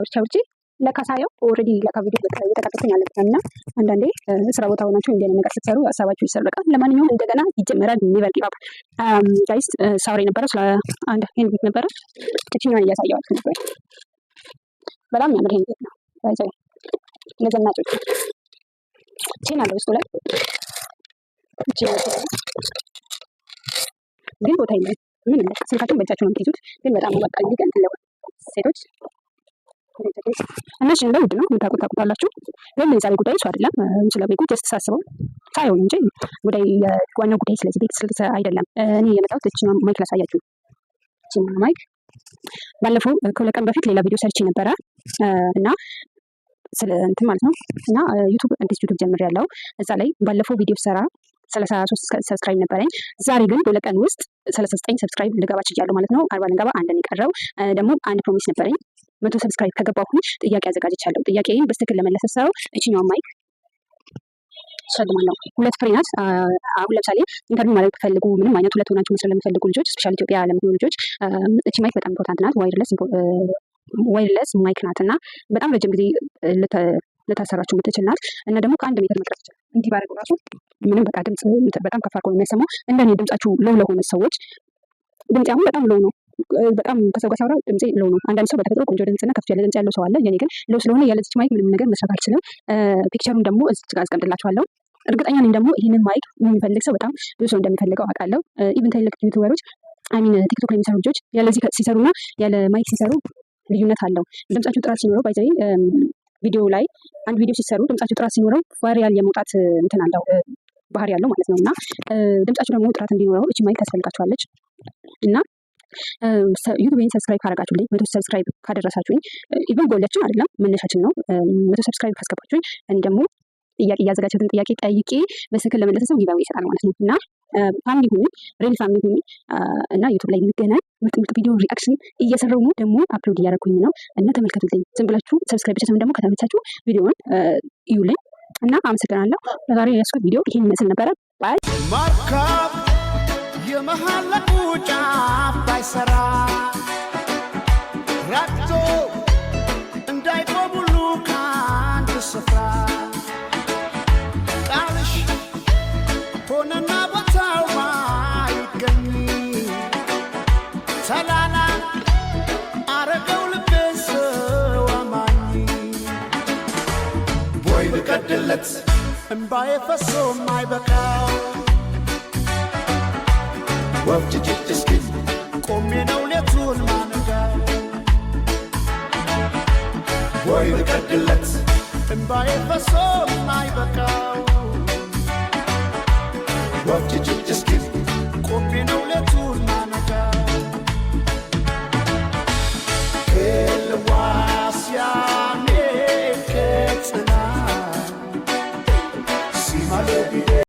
አውርቼ አውርቼ ለካ ሳየው already ለካ ቪዲዮ እየተቀረጽኩኝ አልነበረም። እና አንዳንዴ ስራ ቦታ ሆናችሁ እንዲህ አይነት ነገር ስትሰሩ ሀሳባችሁ ይሰረቃል። ለማንኛውም እንደገና ይጀመራል። Never give up, guys። ሳወራ የነበረው ስለ አንድ handbag ነበረ። እችኛዋን እያሳየኋችሁ ነበር። በጣም የሚያምር handbag ነው። By the way ለዘናጮች chain አለ ውስጡ ላይ፣ chain ግን ቦታ የለም። ምንም በቃ ስልካችሁን በእጃችሁ ነው የምትይዙት። ግን በጣም ነው በቃ ሊገን ሴቶች እና እሺ፣ እንደ ውድ ነው፣ የምታውቁት ታውቁታላችሁ። ግን የዛሬ ጉዳይ እሱ አይደለም። ስለ ቤቱ just ሳስበው ሳየው እንጂ ጉዳይ ዋናው ጉዳይ ስለዚህ ቤት ስለ አይደለም። እኔ የመጣሁት እችኛውን mic ላሳያችሁ። እችኛውን mic ባለፈው ከ2 ቀን በፊት ሌላ ቪዲዮ ሰርቼ ነበረ እና ስለ እንትን ማለት ነው እና YouTube አዲስ YouTube ጀምሬያለሁ። እዛ ላይ ባለፈው ቪዲዮ ሰራ 33 subscribe ነበረኝ። ዛሬ ግን በ2 ቀን ውስጥ 39 subscribe ልገባ ችያለሁ ማለት ነው። 40 ልገባ አንድ ነው የቀረው። ደግሞ አንድ promise ነበረኝ፣ 100 subscribe ከገባሁኝ ጥያቄ አዘጋጅቻለሁ። ጥያቄን በትክክል ለመለሰ ሰው እችኛውን mic እሸልማለሁ። ሁለት ፍሬ ናት። አሁን ለምሳሌ interview ማድረግ ብትፈልጉ፣ ምንም አይነት ሁለት ሆናችሁ መስራት ለምትፈልጉ ልጆች፣ especially ኢትዮጵያ ለምትኖሩ ልጆች እቺ mic በጣም important ናት። Wireless mic ናት እና በጣም ረጅም ጊዜ ልታሰራችሁ የምትችል ናት እና ደግሞ ከ1 ሜትር መቅረጽ ይችላል። እንዲህ ባደረገው ራሱ ምንም በቃ ድምጽ በጣም ከፍ አድርጎ ነው የሚያሰማው። እንደኔ ድምጻችሁ low ለሆነ ሰዎች፣ ድምፄ አሁን በጣም low ነው። በጣም ከሰው ጋር ሳወራ ድምፄ low ነው። አንዳንድ ሰው በተፈጥሮ ቆንጆ ድምፅና ከፍ ያለ ድምፅ ያለው ሰው አለ። የኔ ግን low ስለሆነ ያለዚች mic ምንም ነገር መስራት አልችልም። Picture ኡን ደግሞ እዚች ጋር አስቀምጥላችኋለሁ። እርግጠኛ ነኝ ደግሞ ይህንን mic የሚፈልግ ሰው በጣም ብዙ ሰው እንደሚፈልገው አውቃለሁ። Even ትልልቅ YouTuber ኦች፣ I mean TikTok ላይ የሚሰሩ ልጆች ያለዚህ ሲሰሩና ያለ mic ሲሰሩ ልዩነት አለው። ድምጻችሁ ጥራት ሲኖረው፣ by the way ቪዲዮ ላይ አንድ ቪዲዮ ሲሰሩ ድምጻችሁ ጥራት ሲኖረው viral የመውጣት እንትን አለው፣ ባህሪ ያለው ማለት ነው። እና ድምጻችሁ ደግሞ ጥራት እንዲኖረው እቺ mic ታስፈልጋችኋለች። እና YouTube ን subscribe ካደረጋችሁልኝ፣ 100 subscribe ካደረሳችሁኝ፣ even goal ኣችን አይደለም መነሻችን ነው። 100 subscribe ካስገባችሁኝ እኔ ደግሞ ጥያቄ እያዘጋጀሁትን ጥያቄ ጠይቄ በትክክል ለመለሰ ሰው giveaway ይሰጣል ማለት ነው። እና family ሁኑ፣ real family ሁኑ እና YouTube ላይ እንገናኝ። ምርጥ ምርጥ ቪዲዮ reaction እየሰራሁ ነው፣ ደግሞ upload እያደረኩኝ ነው እና ተመልከቱልኝ። ዝም ብላችሁ subscribe ብቻ ሳይሆን ደግሞ ከተመቻችሁ ቪዲዮውን እዩልኝ እና አመሰግናለሁ። ለዛሬ የያዝኩት ቪዲዮ ይህን ይመስል ነበረ። Bye። መርከብ የመሐለቁ ጫፍ ባይሰራ ረግቶ እንዳይቆም ሁሉ ከአንድ ስፍራ ቃልሽ ሆነና ቦታው ባይገኝ ተላላ አረገው ልቤን ሰው አማኝ ቦይ ብቀድለት እምባዬ ፈሶ ማይበቃው ወፍ ጭጭ እስኪል ቆሜ ነው ሌቱን ማነጋው ቦይ ብቀድለት እምባዬ ፈሶ ማይበቃው።